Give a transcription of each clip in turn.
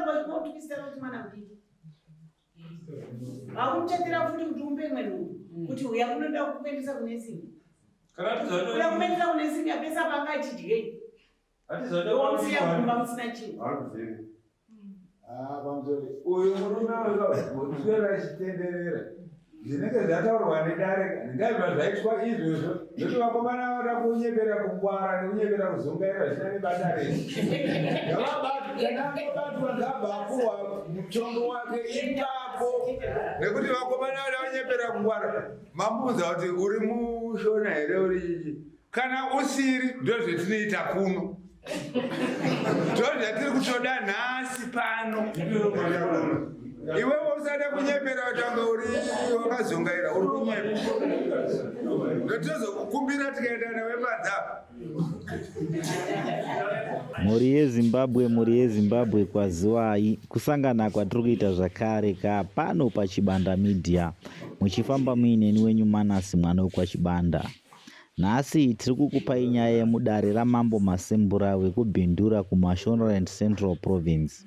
Vakuramba vachikutukisira kuti mwana mudiki. Vakumuchatira futi kuti umpe imwe nhumbu kuti uya kunoda kukuendesa kune simba. Kuda kukuendesa kune simba pese apa anga achidyei. Womusiya kumba musina chinhu. Ah, pamusoro uyu murume uyu achitenderera zvinenge zvataurwa nedare ndingabva zvaitwa izvozvo nokuti vakomana vada kunyepera kungwara nekunyepera kuzungaira zvisina nebasa rese ngavabatwe kana angobatwa ngabva apuwa mutongo wake ipapo nekuti vakomana vada kunyepera kungwara mamuudza kuti uri mushona here uri chichi kana usiri ndozvetinoita kuno ndozvatiri kutoda nhasi pano iwewe usada kunyepera kutanga uri wakazungaira uri kunyepa ndotizokukumbira tikaenda nawe panze apa Mhuri yeZimbabwe, mhuri yeZimbabwe kwaziwai kusangana kwatiri kuita zvakare ka pano paChibanda Media muchifamba muineni wenyu Manasi mwana wekwaChibanda. Nhasi tiri kukupai nyaya yemudare raMambo Masembura wekuBindura kuMashonaland Central Province.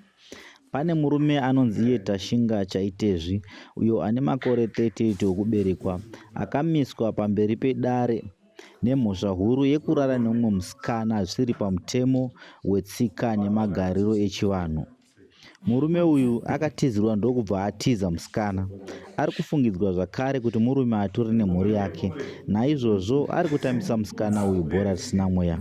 Pane murume anonzi iye Tashinga Chaitezvi uyo ane makore 38 okuberekwa akamiswa pamberi pedare nemhosva huru yekurara nemumwe musikana zvisiri pamutemo wetsika nemagariro echivanhu. Murume uyu akatizirwa ndokubva atiza musikana. Ari kufungidzwa zvakare kuti murume atori nemhuri yake, naizvozvo ari kutambisa musikana uyu bhora risina mweya.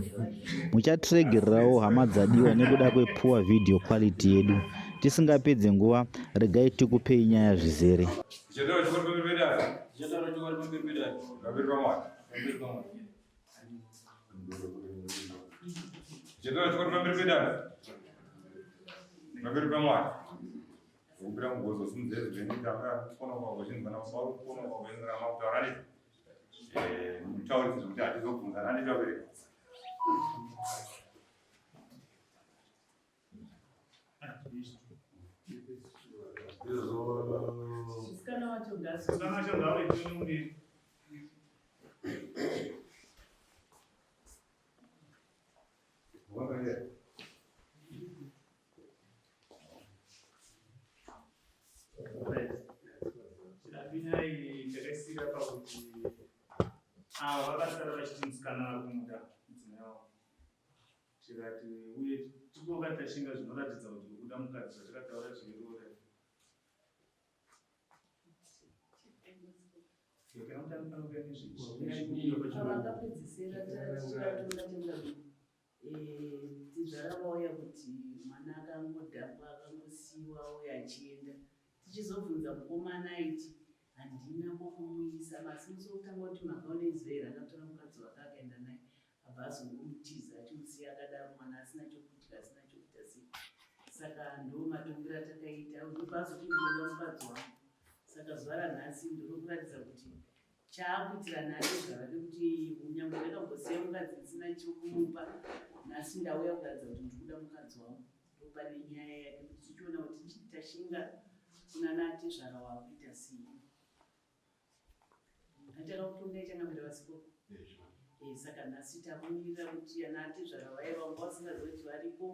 Muchatiregererawo hama dzadiwa nekuda kwepoor video quality yedu. Tisingapedze nguva, regai tikupei nyaya zvizere. Chetaura chokwadi pamberi pedare. Pamberi paMwari. Kumbira mugozo simudze zvenyu tanga kuona kwako chinhu kana baba kuona kwako chinhu kana makutaura ne eh mutauri zvekuti hatizobvunzana nditaurira. Musikana wacho Musikana wacho ngauye tione muriri. Chidabina iyi chakaisira pakuti ava vakasara vachiti musikana vari kumuda mudzimai wavo. Tikati uye tikoka tashinga zvinoratidza kuti uri kuda mukadzi zvatakataura zveroora. Vakapedzisira tikatonga tenga tizvara vauya kuti mwana akangodhakwa akangosiyiwa auya achienda tichizobvunza mukomana aiti handina kwokumuisa asi musi wekutanga kuti makaona izuva iri akatora mukadzi wake akaenda naye abva azongomutiza achimusiya akadaro mwana asina chokudya asina chokuita sei saka ndo matongero atakaita ndobva azoti ndinoda mukadzi wangu saka zuva ranhasi ndinokuratidza kuti chaakuitira nhasi zvavake kuti nyangwe ndakambosiya mukadzi ndisina chokumupa nhasi ndauya kuratidza kuti ndiri kuda mukadzi wangu ndopane nyaya yake kuti tichiona kuti tashinga kunana atezvara waakuita sei Atakakutongai changamire vasiko. Eh, saka nhasi takumirira kuti ana atezvara vaye vanga vasingazivi kuti variko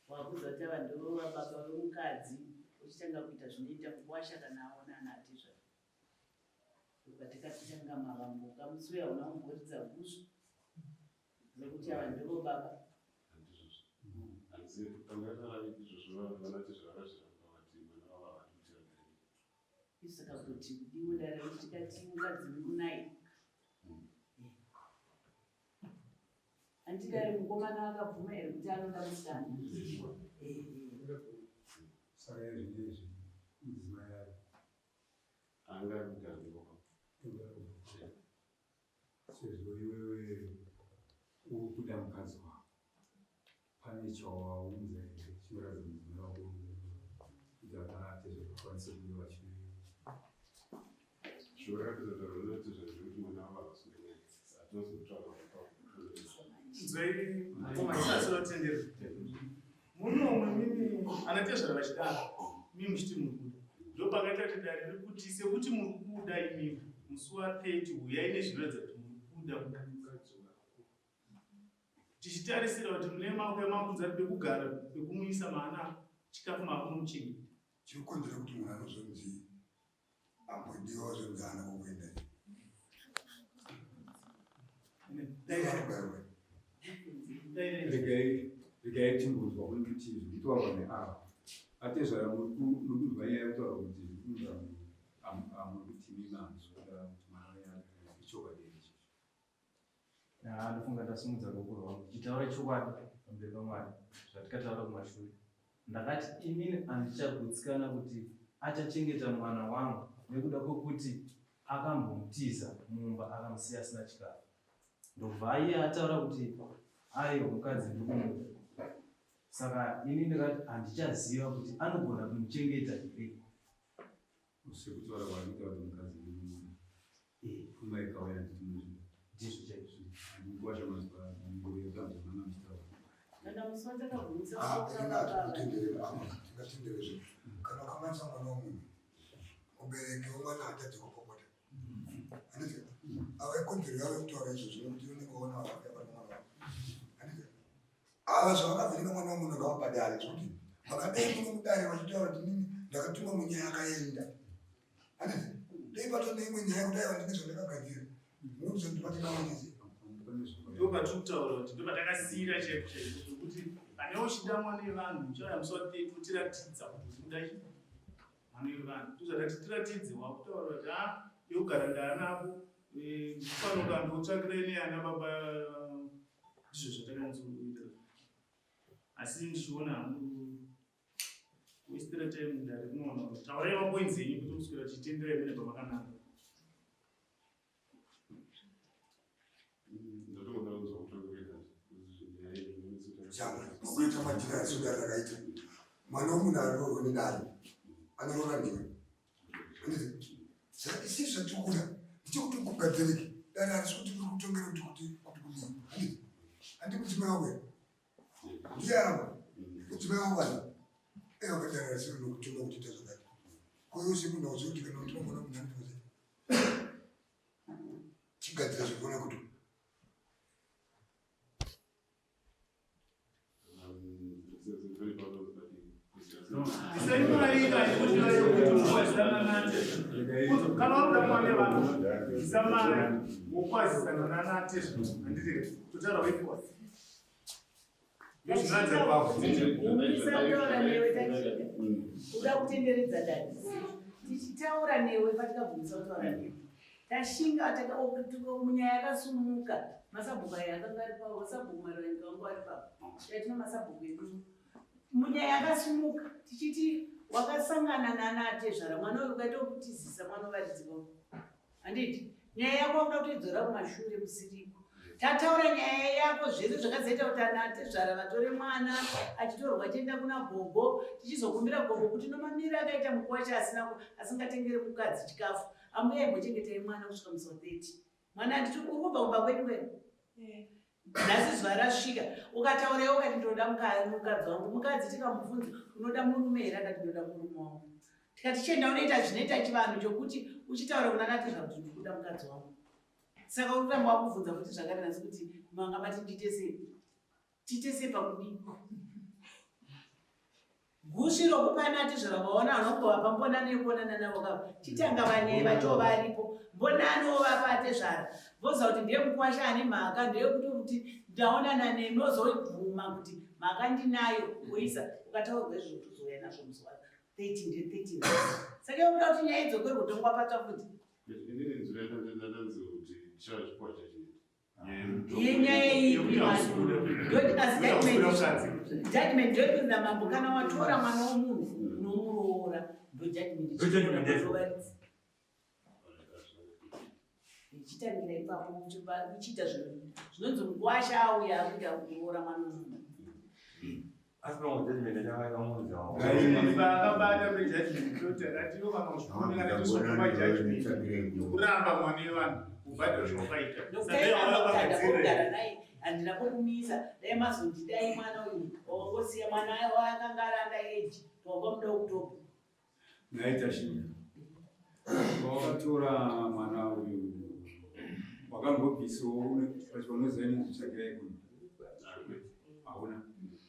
wakuziva kuti ava ndivo vababa vemukadzi uchitanga kuita zvinoita mukwasha kana aona ana atezvara. Ndopatikatanga mavambo kamusi uya hauna kumboridza gusvu nekuti ava ndivo baba. Saka kuti kudiwe dare kuti tikati mukadzi munaye. Handidare mukomana akabvuma here kuti anoda musikana? Saka izvi mudzimai ari. Anga ari kugara kumba kwangu. Sezvo iwewe uri kuda mukadzi wako. Pane chawaunza here chinoratidza mudzimai wako kuti akana atezvakakwanisa kunge vachi Zvinoratidza zvavanoti zvazvekuti mwana wavo havasi naye hatinozotaura Nzwei mukoma isasinotenderwa. Munomwe mimi anatezvara vachidaro mimi muchiti muri kuda. Ndopakaita kuti dare riri kuti sekuti muri kuda imimi musi wa 30 huyai nezvinoratidza kuti muri kuda mukadzi tichitarisira kuti mune makuya makunzi ari pekugara pekumuisa maana. Chikafu makumuchengeta. Chiri kukonzera kuti munhu anozonzi ambodiwa zvonzi haana kwokuenda. Dai Regai regai timbonzwa kuti zviri kutaurwa neava. Atezvara muri kunzwa nyaya yekutaura kuti zviri kunzwa muri kuti imi hamusi kuda kuti mwana wenyu agare ichokwadi here ichi? Haa, ndofunga ndasimudza ruoko rwangu ndichitaura chokwadi pamberi paMwari zvatikataura kumashure. Ndakati inini handichagutsikana kuti achachengeta mwana wangu nekuda kwekuti akambomutiza mumba akamusiya asina chikafu. Ndobva iye ataura kuti aiwa mukadzi ndikumuda. Saka ini ndakati handichaziva kuti anogona kumuchengeta here. Sekutaura kwaari kuita kuti mukadzi ndikumuda. Pfuma ikauya handiti munozvida. Ndizvo chaizvo. Mukuwasha mazuva nguva yekanzwa mama muchitaura. Kana musi watakabvumisa Ah, kutora ini baba ava. hatikutenderera, ama tingatendere zve. Kana ukamanisa mwana womunhu, mubereki womwana haatadzi kupopota. Handiti? Ava ikodzero yavo yekutaura izvozvo nekuti unenge waona vakafa pane mwana wavo. Handiti? Ava zvavakavhiringa mwana womunhu ngavabhadhare zvekuti vakadai muno mudare vachitaura kuti inini ndakatumwa munyaya yakaenda. Handiti? Dai pato neimwe nyaya kuti aiwa ndine zvandakagadzira. Munozondibata nawanise. Ndopatiri kutaura kuti ndopatakasiyira chaipo chaipo zvekuti pane uchida mwana wevanhu uchauya musi wa 30 wotiratidza kuti uri kuda chii mwana wevanhu. Ndozvatati tiratidze wakutaura kuti ha yekugara ndaanako panoka ndotsvakirai neana baba ndizvo zvatakanatsoita. Asi ndichiona hangu kuwestera time mudare kunoona kuti taurai mapoints enyu kuti kuswera tichitenderai mune pamakananga. Ndatongoda kunzwa kutonga kwedare. Nyaya iyi inonetsa. Kuita madhira aso dare rakaita. Mwana womunhu aroorwe nedare. Anoroora ndiwe. Handiti? Saka isi zvatiri kuda ndechekuti kugadzirike. Dare harisi kuti riri kutongera kuti kuti kuti kudii. Handiti? Handi mudzimai wako here? Ndiye aramba. Mudzimai wako ani? Eh, wakadare harisi rinokutonga kuti ita zvakati. Ko iwe semunhu hauzivi kuti kana unotora mwana womunhu anoita sei? Chigadzira zvekuona kuti Isai mari kuti kuti mukwazisana nate. Kana wakuda mwana wevanhu, isa mari wokwazisana nanate handiti totaura weforce. Ndozvinanza ipapo. Gumisa kutaura newe Tashinga. Uda kutenderedza dare. Tichitaura newe patikabvumisa kutaura newe. Tashinga munyaya yakasumuka masabhuku aya akanga ari papo, masabhuku Maruvanyi vangu vari papo. Taitino masabhuku edu. Munyaya yakasumuka tichiti wakasangana nana atezvara mwana uyu ukaita wekutizisa mwana wevaridzi vavo. Handiti? Nyaya yako wakuda kutoidzora kumashure kusiriko. Tataura nyaya yako zvese zvakazoita kuti ana atezvara vatore mwana achitorwa achienda kuna gogo, tichizokumbira gogo kuti nomamiro akaita mukuwasha asingatengeri mukadzi chikafu. Ambuya imbochengetai mwana kusvika musi wa 30. Mwana anditi uri kubva kumba kwedu wewe? Nhasi zuva rasvika ukataura iwe ukati ndinoda mukadzi wangu. Mukadzi tikamubvunza unoda murume here akati ndinoda murume wangu. Tikati chienda unoita zvinoita chivanhu chokuti uchitaura kuna natezvara kuti ndikuda mukadzi wangu. Saka uri kuramba wakubvunza futi zvakare nhasi kuti manga mati ndiite sei? Tiite sei pakudii? Gusvi rokupa natezvara vaona vanongovapa mbonano yekuonana navo kava. Chitanga vanyai vacho varipo. Mbonano vovapa atezvara. Voziva kuti ndiye mukwasha ane mhaka ndeyekuti kuti ndaonana nemi ozobvuma kuti mhaka ndinayo woisa ukataurwa izvozvo tozouya nazvo musi wa 13 nde 13. Saka iwe unoda kuti nyaya idzokerwe kutongwa patsva futi. Inini nzira yandanzwa kuti chichava chipuwa chachinoita. Yenyaya ipi mani? Ndoti asi judgment ndoyekuti namambo kana watora mwana womunhu unomuroora ndo judgment Ndo judgment yacho. ichivaridzi. Ichitangira ipapo uchiita zvinhu zvinonzi mukwasha auya akuita kuroora mwana womunhu. Asi pamwe judgment yakamuudza. Vakabata pejudgment toti akati iwo kana uchioneka netosvaka pajudgment kuramba mwana wevanhu kubhadhara zvawakaita. Saka ivo Ndokuti vakagadzirira. kugara naye handina pokumisa dai mazondidai mwana uyu wangosiya mwana akanga ari under age wanga muda kutopa. Nhai Tashinga, wakatora mwana uyu wakambobvisawo pachivanoziva inonzi tsvakirai kuno? Hauna.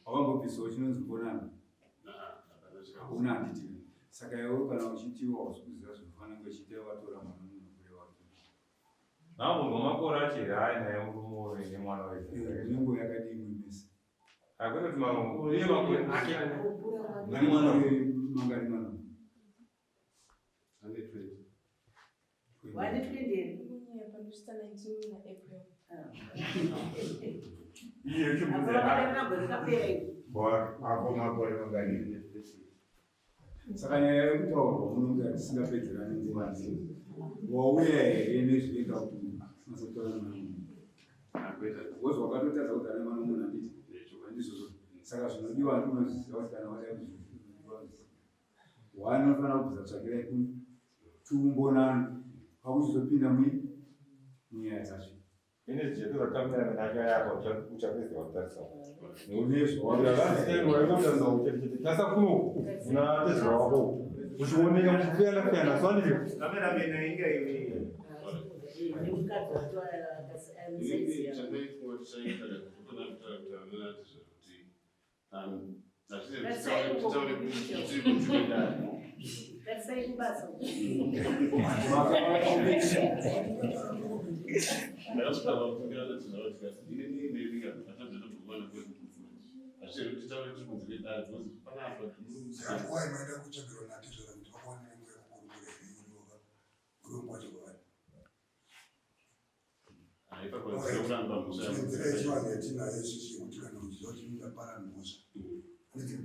Wakambobvisawo chinonzi mbonano? Hauna handiti? Saka iwe kana uchitiwa hausi kuziva zvinofanira kunge uchiita watora mwana munhu kureva kuti Nambonzwa makore acho here ainaye murume uyu nemwana wese. Inenguva yakadii muri mese? Hakwete kuti iye makore ake. Mane mwana mangani mwana? Ane 20. Wane 20 here? Kunyepa ndosvitsa 19 naApril. Iye uchibvunza Apa vakadanana gore rakapera iri. Ako makore mangani? Saka nyaya yekutaurwa muno kuti tisingapedzerani nguva nzima. Wauya here nezvinoita kuti munhu asingazotaura nemwana wemunhu? Because wakatotadza kugara nemwana wemunhu handiti? Handizvozvo. Saka zvinodiwa handi unozviziva kuti kana wadai kuzvinodiwa unoziva. One unofanira kubvisa tsvakirai kuni, two mbonano, kwakuchizopinda munyaya dzacho. Ine jeto rakamira naka yako uchapedza kutarisa. Nezvawatarisa kuno una tezvara wako uchioneka muchifeyana feyana so anditi Cameraman ainge iwe. Nemukadzi wacho amusaizi yavo. Tarisai kubasa. Saka why maida kutsvagirwa natezvara kuti vakawane nenguva yekukurukura here uriwoka urongwa wacho kwavari? Nzira yechivanhu yatinayo isusu yekuti kana uchiziva kuti ndapara mhosva handiti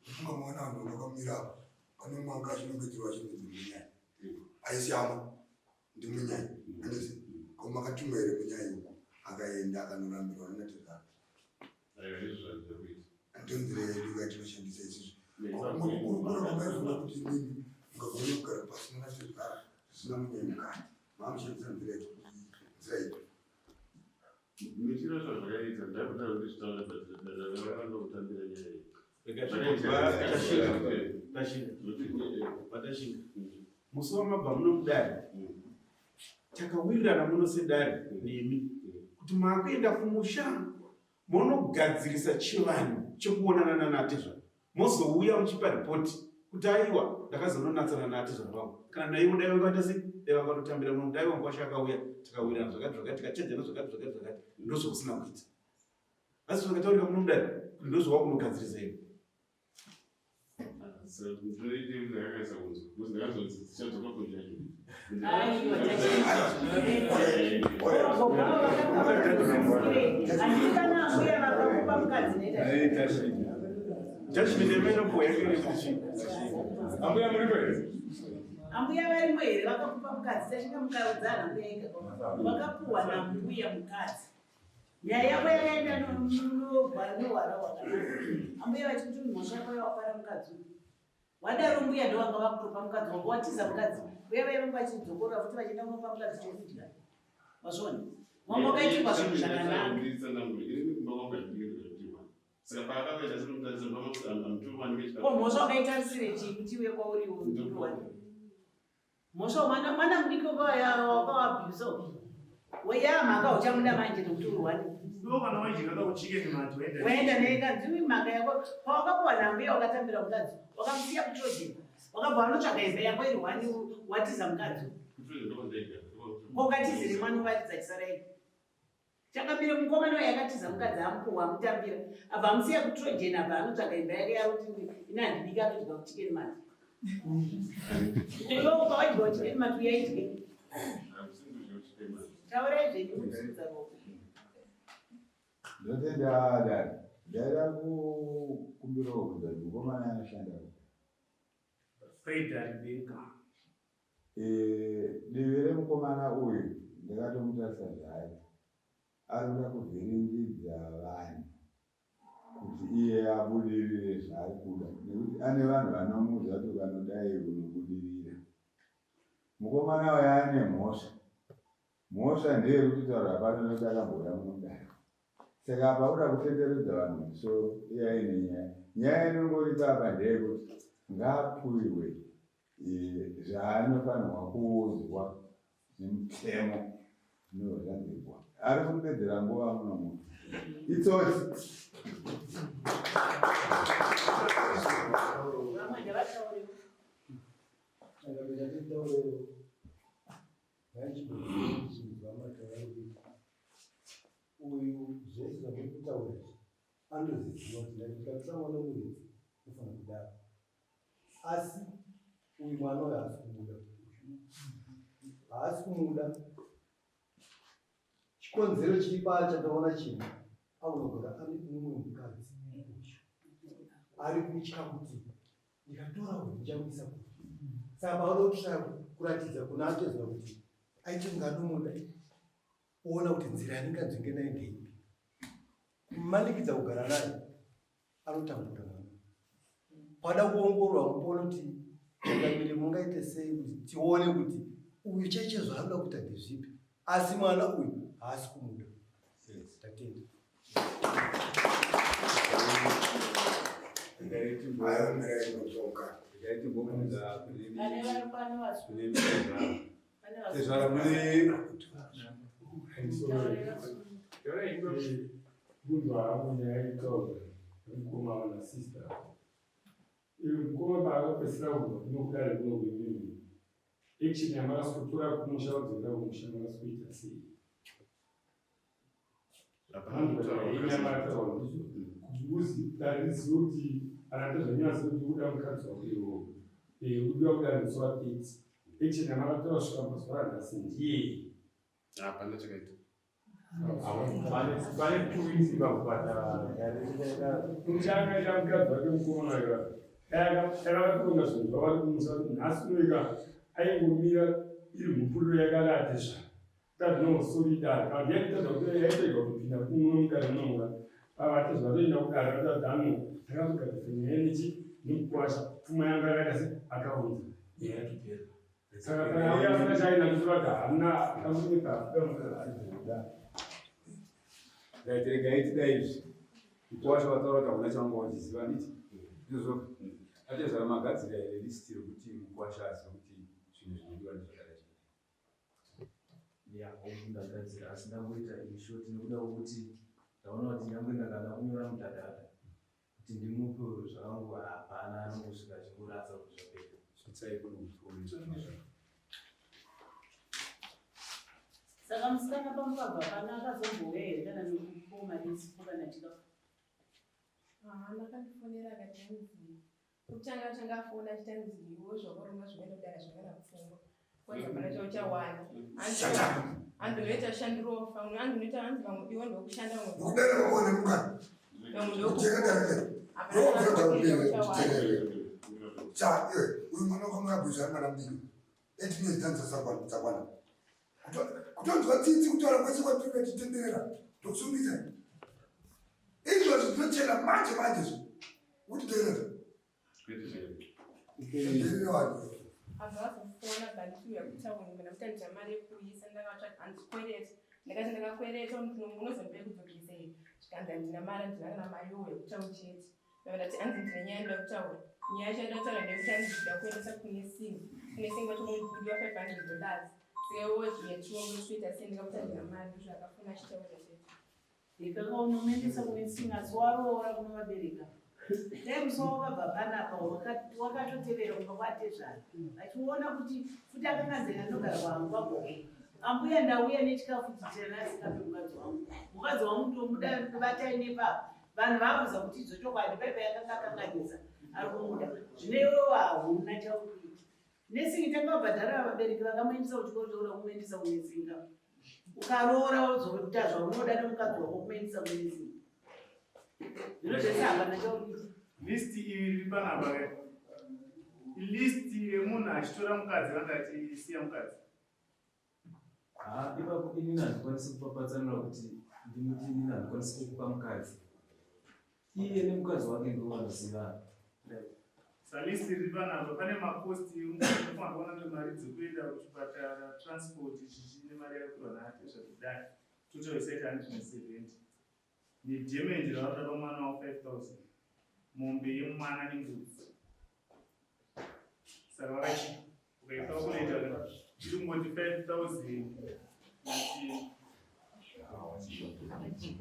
ufunga maona vanhu vakakamira apa pane mumwe anga achinongedzerwa achinzi ndimunyai aisi hama ndimunyai handiti ko makatumwa here munyai uku akaenda akanorambirwa nanatezvara ndiyo nzira yedu yatinoshandisa isusu kukurukura kwamaifunga kuti inini mungagone kugara pasi nanatezvara zvisina munyai mukati maamushandisa nzira nzira ipi Mitiro zvazvakaita ndakuda kuti zvitaure but ndakaramba kutambira nyaya iyi. Tashinga. Musi wamabva muno mudare takawirirana muno sedare nemi kuti maakuenda kumusha monogadzirisa chivanhu chekuonana nanatezvara mozouya muchipa ripoti kuti aiwa ndakazononatsana natezvara vangu kana naivo dai vanga vaita sei dai vanga vatotambira muno dai vanga kwasha akauya tikawirirana zvakati zvakati tikachejana zvakati zvakati zvakati ndozvausina kuita asi zvakataurika muno mudare kuti ndozvawakunogadzirisa iwe. Handiti kana ambuya vakakupa mukadzi neta. Judgment yemainopuwa yake iri Ambuya muripo here? Ambuya varimo here vakakupa mukadzi tashinga mukaudzana ambuya ega vakapuwa nambuya mukadzi. Nyaya yako yakaenda nehwara hwakanaka. Ambuya vachiti mhosva yako yawapara mukadzi uyu. Wadaro mbuya ndo vanga vakutopa mukadzi wanga watiza mukadzi. Mbuya vaiva vachidzokorora futi vachienda kunopa mukadzi chokudya. Wazviona? Wanga wakaitirwa zvinhu zvakanaka. Ko mhosva wakaitarisire chii kuti iuye kwauri uriwani? Mhosva mwana mwana mudiki wakawabhusa weya mhaka uchamuda manje nekuti uri wani. Iwe kana waidya kakuchicken mati waenda. Waenda nekanzi mhaka yako pawakapuwa nambuya wakatambira mukadzi wakamusiya kutrojeni wakabva wanotsvaga imba yako iri wani watiza mukadzi ko ukatizire mwana uvaridza chisarai chakamire mukomana uyo akatiza mukadzi amupuwa amutambira abva amusiya kutrojeni abva anotsvaga imba yake yakuti ine handidiki atodya kuchicken mati iwe ukawadya kuchicken mati uyaidye taurai zvenyu kumusudza ruoko. Ndotenda dare. Ndaida kukumbirawo kubvunza kuti mukomana anoshanda kupi? Fred Rebecca. Divi remukomana uyu ndakatomutarisa zvaari. Ari kuda kuvhiringidza vanhu kuti iye abudirire zvaari kuda nekuti ane vanhu vanomuudza kuti ukanodai unobudirira. Mukomana uyu ane mhosva. Mhosva ndeyekuti taura pano nekuti akambouya muno mudare. Saka apa kuda kutenderedza vanhu musoro iye aine nyaya. Nyaya inongoripo apa ndeyekuti ngaapuhwe zvaanofanirwa kuudzwa nemutemo ndozvanzigwa. Ari kumupedzera nguva muno munhu. Itsotsi. Vamwe ngavataurewo. Uyu zvese zvamuri kutaura izvi anozviziva kuti ndikatora mwana wemuridzi unofanira kudaro, asi uyu mwana uyu haasi kumuda, haasi kumuda. Chikonzero chiri paari chataona chino, aunogara ane mumwe mukadzi uyu ari kutya kuti ndikatora uyu ndichamuisa kupi. Saka paanoda kutsvaya kuratidza kuna atezva kuti aite kunge anomuda, oona kuti nzira yandinganzvenge nayo ndeipi. Kumanikidza kugara naye anotambura mwana. Pada kuongororwa mupono kuti changamire mungaite sei kuti tione kuti uyu chaicho zvaanoda kuita ndezvipi, asi mwana uyu haasi kumuda. Tatenda. Pane vari pano vasu. Pane vasu. Tezvara mune Munhu haangu nyaya itaura mukoma na sister. Iwe mukoma paakapedzisira kubva kuno kudare kuno kuimimi. Action yamakasikutora kumusha wadzokera kumusha makasikuita sei? Inyamataura ndizvo. Kuti dare rizive kuti kana tezvanyazive kuti uda mukadzi wako iwowo. Udiwa kudare musi wa 30. Action yamakatora kusvika mazuva anhasi ndiye. Hapana chakaita. Pane 2 weeks ipapo pata mukadzi wake mukomana uyo takavatonga zvinhu zvavari kumusa nhasi unoika aingomira iri mupuriro yakarate zva tazvinosolidari kana yaitadza kuti yaitega kupinda kuno mudare munomuka avati zvatoenda kudare vatadhano takazogadzisa nyaya nechi nemukwasha pfuma yangu yakaita se akaunza nyaya yatopera. Saka kana uya asina chaina kutora hamuna kamunyepa. Right, regai tidai izvi. Mukwasha wataura kuti hauna chawanga uchiziva handiti? Ndizvo. Atezvara magadzira here list rekuti mukwasha azive kuti zvinhu zvinodiwa ndezvakadai? Ya, hongu ndagadzira, asi ndangoita in short nekuda kwekuti ndaona kuti nyangwe ndakada kunyora mudhadhadha kuti ndimupe zvakangu hapana, anongosvika achingorasa kuti zvapera. Svitsai kuno kuti. Saka musikana pamukabva pano akazombouya here kana nekupiwa mari yesipo kana chikafu? Haana. Akandifonera akati hanzi kutanga tanga afona achiti hanzi iwe zvakaronga zvinoenda kudara zvakana pfungwa kwanzi hapana chauchawana, hanzi unoita shandirofa, hanzi unoita, hanzi vamwe iwe ndokushanda vamwe Nokudara kwakuone mukana. vamwe Kuteka dare. Hapana Cha iwe uyu mwana wakamuyabwisa ari mwana mudiki. 8 years dzanzi dzakwana. Kutonzwa tsitsi kutaura kwese kwatiri tichitenderera. Tokusungisa. Izvozvi zvinochena manje manje zvo. Utiterera. Tenderera vanhu. Abva azofona bandikuuya kutauni mina kuti handina mari yekuuyisa, ndakatsvaga handikwereta, ndakati ndakakwereta unozondipe kudzokesa here? Zvikanzi handina mari, handina kana mari youya kutauni chete. Ndabva ndati hanzi ndine nyaya ndoda kutaura. Nyaya yacho yandoda kutaura ndeyekuti hanzi ndida kuendesa kunursing, kunursing kwacho kunobudiwa $500, saka yatiwongotoita sei? Ndikakuti handina mari. Ndozvaakafona achitaura chete. Ikanga unomuendesa kunursing asi waroora kunovabereka. Dai musi wakabva panapa wakatotevera kumba kwatezvara vachiona kuti futi akanga zena ndogara kwangu kwagogo ambuya ndauya nechikafu chichena asingape mukadzi wangu, mukadzi wangu ndomuda, batai nepapa. Vanhu vakuza kuti idzo chokwadi paipa yakanga akanganisa ari kumuda. Zvino iwewo hauna chauri kuita. Nursing tangabhadhara vabereki vakamuendesa kuchikoro chauda kumuendesa kunursing. Ukaroora wozoita zvaunoda nemukadzi wako kumuendesa kunursing, zvino zvese hapana chauri kuita. List iyi iri panapa ka, list yemunhu achitora mukadzi vanga achisiya mukadzi. Ha, ipapo inini handikwanisi kupapatsanura kuti ndimuti inini handikwanisi kukupa mukadzi. Iye nemukadzi wake ndo vanozivana. Salist riri panapa pane macosts, unofanira kuona kuti mari dzekuenda kuchipatara, transport, chichi nemari yakatorwa naatezva kudai, total isaita 170, nedamage ravanoda pamwana wa 5000, mombe yemwana nembudzi. Saka vakachipa ukaicalculata iri kungoti 5000. Kuti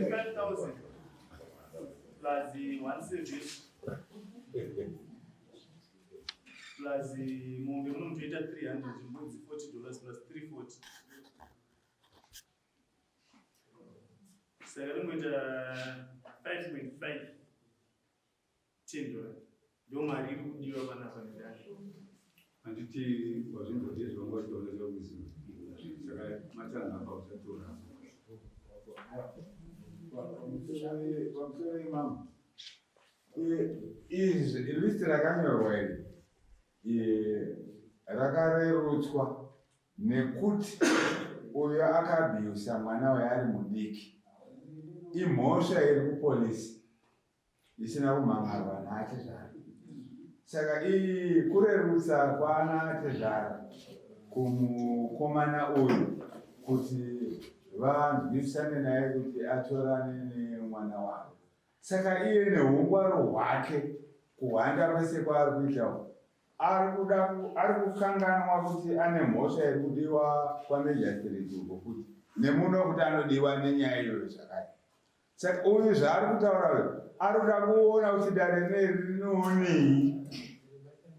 5000 plus 170 plus mombe munomutoita 300 mbudzi 40 dollars plus 340 saka ringoita 5.5 10 dollars ndo mari iri kudiwa panapa nedare. Handiti wazvinzwa ndezvo vanga vachitaura zvakuziva saka matanha apa usatora. Pamusoro imamo, izvi list rakanyorwa iri rakarerutswa nekuti uyo akabhiusa mwana uyo ari mudiki, imhosva iri kupolisi isina kumhan'arwa naatezvara. Saka iyi kurerutsa kwaana atezvara kumukomana uyu kuti vanzwisane naye kuti atorane nemwana wavo. Saka iye neungwaro hwake, kuhwanda kwese kwaari kuita uku, ari kuda ari kukanganwa kuti ane mhosva yekudiwa kwamejasitiriti uko futi nemuno kuti anodiwa nenyaya iyoyo zvakare. Saka uyu zvaari kutaura uyu ari kuda kuona kuti dare rineri rinoonei,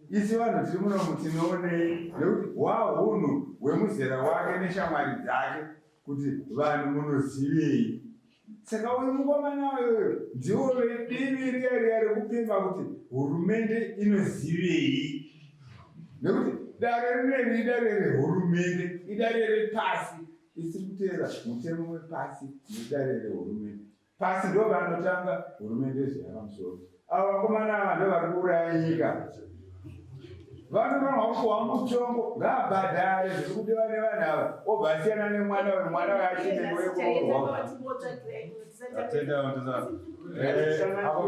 isi vanhu tiri munomu tinoonei, nekuti hwahunhu hwemuzera wake neshamwari dzake kuti vanhu munozivei. Saka uyu mukomana uyoyo ndiwo vedivi riya riya rekupima kuti hurumende inozivei, nekuti dare rineri idare rehurumende, idare repasi. Isiri kuteera mutemo wepasi nedare rehurumende. Pasi ndo vanotanga, hurumende zviya pamusoro. Ava vakomana ava ndo vari kuuraya nyika. Vanofanirwa kupuwa mutongo, ngaabhadhare zviri kudiwa nevanhu ava, obva asiyana nemwana uyu, mwana uyu achine wekuroorwa. Tatenda vatasa. Apo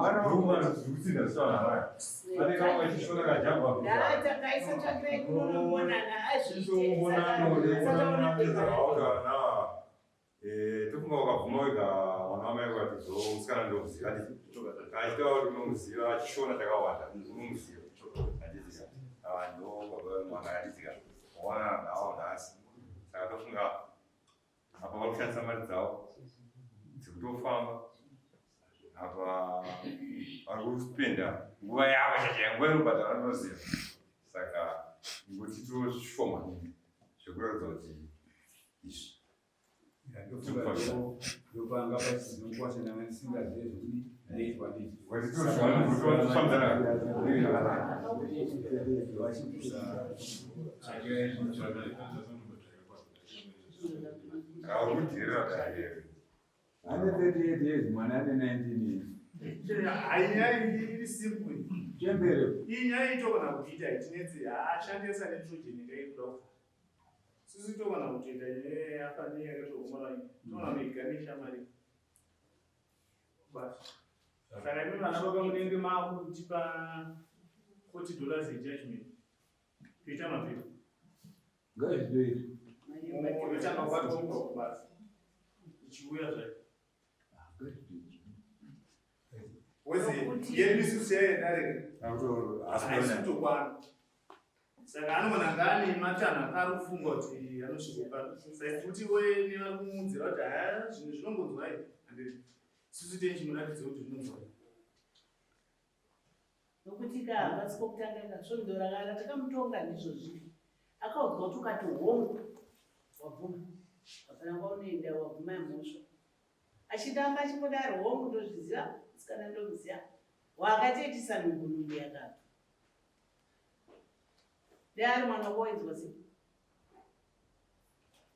pa dhuma zvikusinda zvisana haya. Pane kamwe chishona kajamba. Tofunga wakabvuma wega mwana wamai vakati zo musikana ndomuziva handiti kachitaura kuti unomuziva chishona chakawanda unomuziva handiti ava ndo baba vemwana handiti ka wawana nawo nhasi saka tofunga apa vari kushandisa mari dzavo dzekutofamba apa vari kuspenda nguva yavo chachaya nguva inobhadhara vanoziva saka ngoti tozvishoma zvekuratidza kuti izvi ndopanga pasina ndanga ndisingazive zvekuti ndeitwa Ane 38 years, mwana ane 19 years. Hainyaya iri simple. Chembere. Iyi nyaya itogona kuita itinetse haashandisa netrogen ikaikuda kufa. Sisi togona kutoita nyaya yafa neyakatooma togona kuiganisha mari. Basi. Saka imi vana baba munenge makutipa 40 dollars yejudgment. Toita mapepa. Ngazvitoitwe. Unotanga kubatwa mubva kubasa. Ichiuya zvayo. Wezi yedu isusu yayedareka. Haisi kutokwana. Saka anogona nga ane matanho akari kufunga kuti anosvika pano. Saka kuti we nevari kumuudzira kuti haya zvinhu zvinongonzwai. Handiti. Isusu tei chimuratidze kuti zvinonzwai. Nokuti ka hapasi pokutanga ka svondo rakara takamutonga ndizvo zvipi akaudzwa kuti ukati hongu wabvuma hapana kwaunoenda wabvuma mhosva achitamba achingodaro hongu ndozviziva musikana ndomuziva waakatoitisa nhumbu nhumbu yakabva dai ari mwana wako wainzwa sei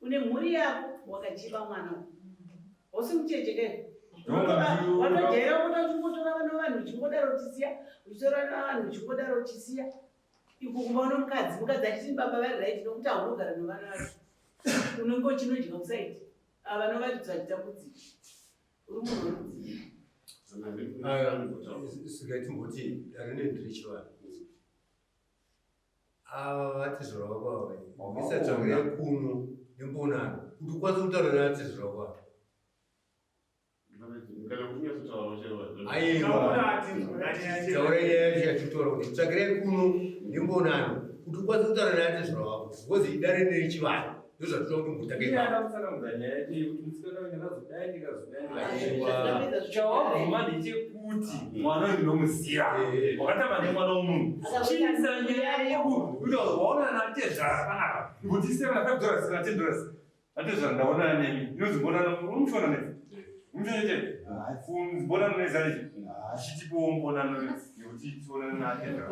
une mhuri yako wakachiva mwana hausi mucheche ke watojaira kuta uchingotora vana vanhu uchingodaro uchisiya uchitora vana vanhu uchingodaro uchisiya iko kumba uno mukadzi mukadzi achiti baba vari right nokuti haunogara nevana vacho unenge uchinodya kusaiti ava vanovaridza vachitambudzika uri munhu werudzii. Saka timboti dare ndirichivanhu Ava vatezvara vako ava bvisa tsvangira kuno nembonano kuti ukwanise kutaura nevatezvara vako ava. Aiwa, taura nyaya yacho yatitaura kuti tsvakirai kuno nembonano. Kuti ukwanise kutaura naye atezvara wako because idare nechivanhu ndozvatinoda kuti mbotange Iye akatsanangudza nyaya yacho yekuti musikana uyu ndakazodai ndikazodai ndikazodai. Chawabvuma ndechekuti mwana uyu ndinomuziva. Wakatamba nemwana womunhu. Chiisa nyaya yekuti waonana natezvara panapa. Kuti 7 5 dollars kana 10 dollars. Atezvara ndaonana nemi. Inonzi mbonano unomushona nemi. Umushona chete. Mbonano nezari. Chitipowo mbonano yekuti tionane natezvara.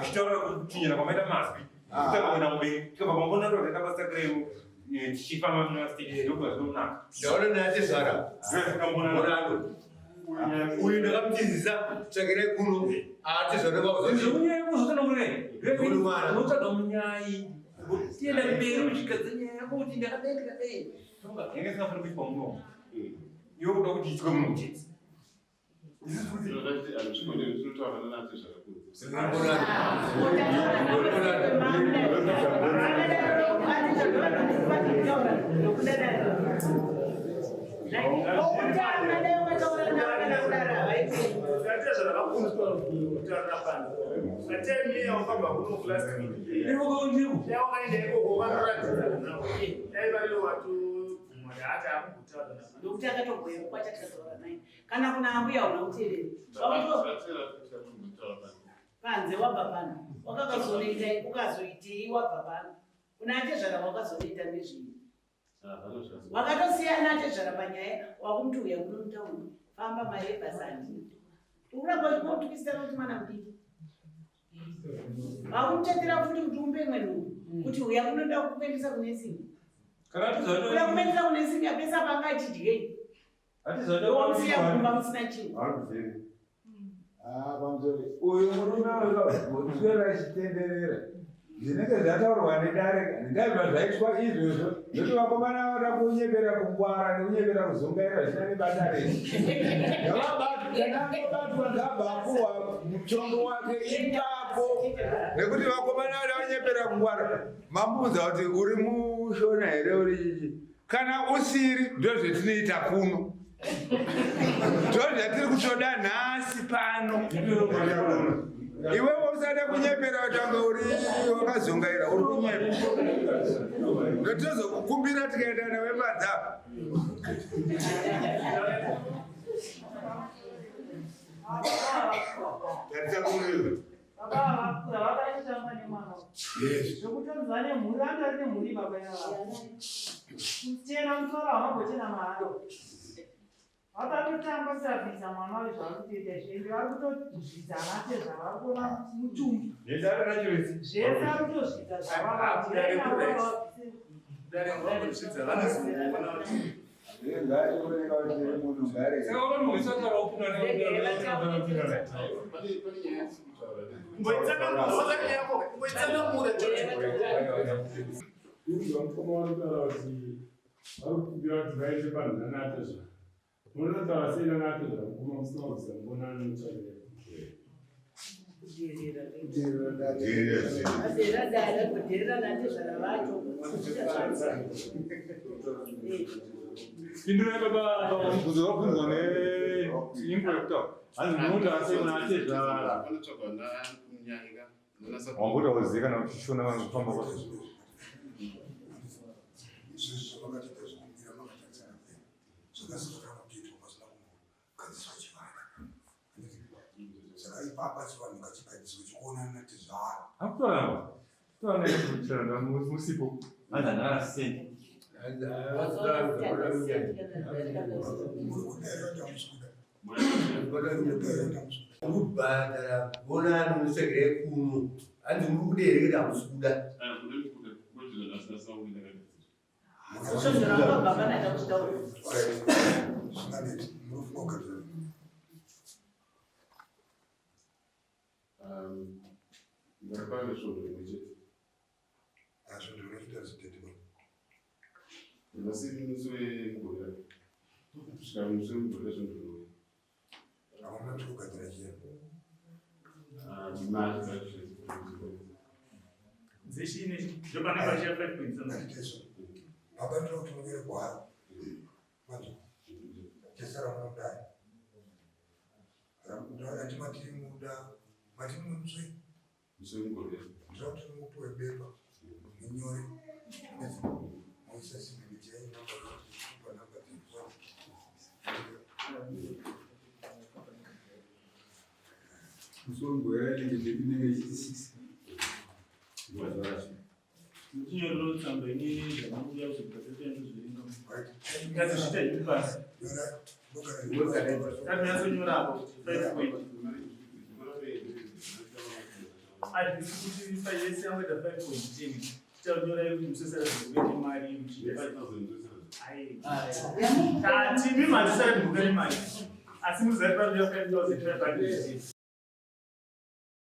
Uchitaura kuchinyana kwamaita mazwi. Kutanga kuenda kumberi. Tikabva pambonano takaenda pasakireu tichifamba mumastage ndokubva zvinonaka. Ndaona natezvara. Mbonano. Uyu ndakamutizisa tsvakirai kuno atezvara Zvekunyaya kuzotsanangurei. Unotsvaga munyai. Tienda mberi uchigadza nyaya yako kuti ndakadai ndakadai. Yanga isingafaniri kuitwa munomu. Iwe kuda kuti itwe munomu chete. Nokuti akatobhuya kwachatikataura naye kana kuna ambuya una uteereri panze wabva pano wakakazonoita ukazoitei wabva pano kuna atezvara wakazonoita nezvii wakatosiyana atezvara panyaya wakumuti uya kuno mutauni famba mari yebasa handina ukuramba uchikotukisana kuti mwana mudiki wakumuchatira futi kuti umpe imwe nhumbu kuti uya kunoda kukuendesa kune simbi kuda kuendesa kune simbi apesa panga achidyei wamusiya kumba musina chinhu. Ah, pamusoro uyu murume uswera achitenderera zvinenge zvataurwa nedare ndingabva zvaitwa izvozvo nokuti vakomana vada kunyepera kungwara nekunyepera kuzungaira zvisina nebasa rese. Ngavabatwa ngabva apuwa mutongo wake ipapo nekuti vakomana vada kunyepera kungwara. Mamuudza kuti uri mushona here uri chichi kana usiri ndozvetinoita kuno ndozvatiri kutoda nhasi pano. Iwewe usada kunyepera kuti wanga uri wakazungaira uri kunyepa ndotozokukumbira tikaenda nawe panze apa. Tarisa kuno. Baba vakura vakachitamba nemwana zvekutonzi vane mhuri vange vari nemhuri baba ivava kuchena musoro havambochena mahara vakatotamba kusabvisa mwana wayo zvavari kutoita izvi ende vari kutozvidza anatezvara vari kuona mutumbi zvese ari kutozvidza zvavavabvise. Ngaioneka kuti munhu ngare. Unzwa mukoma vari kutaura kuti vari kukumbira kuti vaende panhanatezvara. Munotaura sei nanatezvara mukoma musina kubvisa mbonano mutsvakirai? Kudherera natezvara vacho. Pindurai baba pamubvunzo wabvunzwa neinguva yekutaura. Hanzi munotaura sei kuna atezvara? Wambotaura uzive kana uchishona kufamba kwazvo. Izvozvo zvavakatoita zvekumbira makatarisana pena zvakazozotanga kutoitwa pasina kumbogadziswa chivanhu. Saka ipapa chivanhu ngachigadziswe chikuonana natezvara. Akutaura taura nekuchiranga musipo. Hanzi handina sendi. Kubhadhara mbonano mutsvakirai kuno hanzi muri kuda here kuti hamusi kuda. Zvinganeti munofunga kugadzira. Ndakapanga svondo rimwe chete. Svondo rimwe chete hazvidheti ba. Nhasi musi weMugovera. Kusvika musi weMugovera svondo rinouya. Hamuna kuti kugadzira chiya. Mari dzacho. Dzechine ndopane pachiya 5 point something. Baba ndinoda kuti munyore gwaro. Manzwa. Tese ramunodai. Ati matiri muda mati mutswe. Musi weMugovera. Ndinoda kuti mupuwe bepa munyore moisa signature yenyu namba kupa namba dzefoni. Musi weMugovera inenge date inenge ichiti 6. Mazuva acho. Tinyorero tsamba ine zvamunoda kuzobva tatoyanzozverenga. Ngazozviita zvipi pasi. Tatonyatsonyora apa kuti 5 point. Handisi kuti payese yangoita 5.10. Tichanyora kuti musesera zvikuve nemari Tati mimi handisati mbuka nemari. Asi muzati panoda 5510.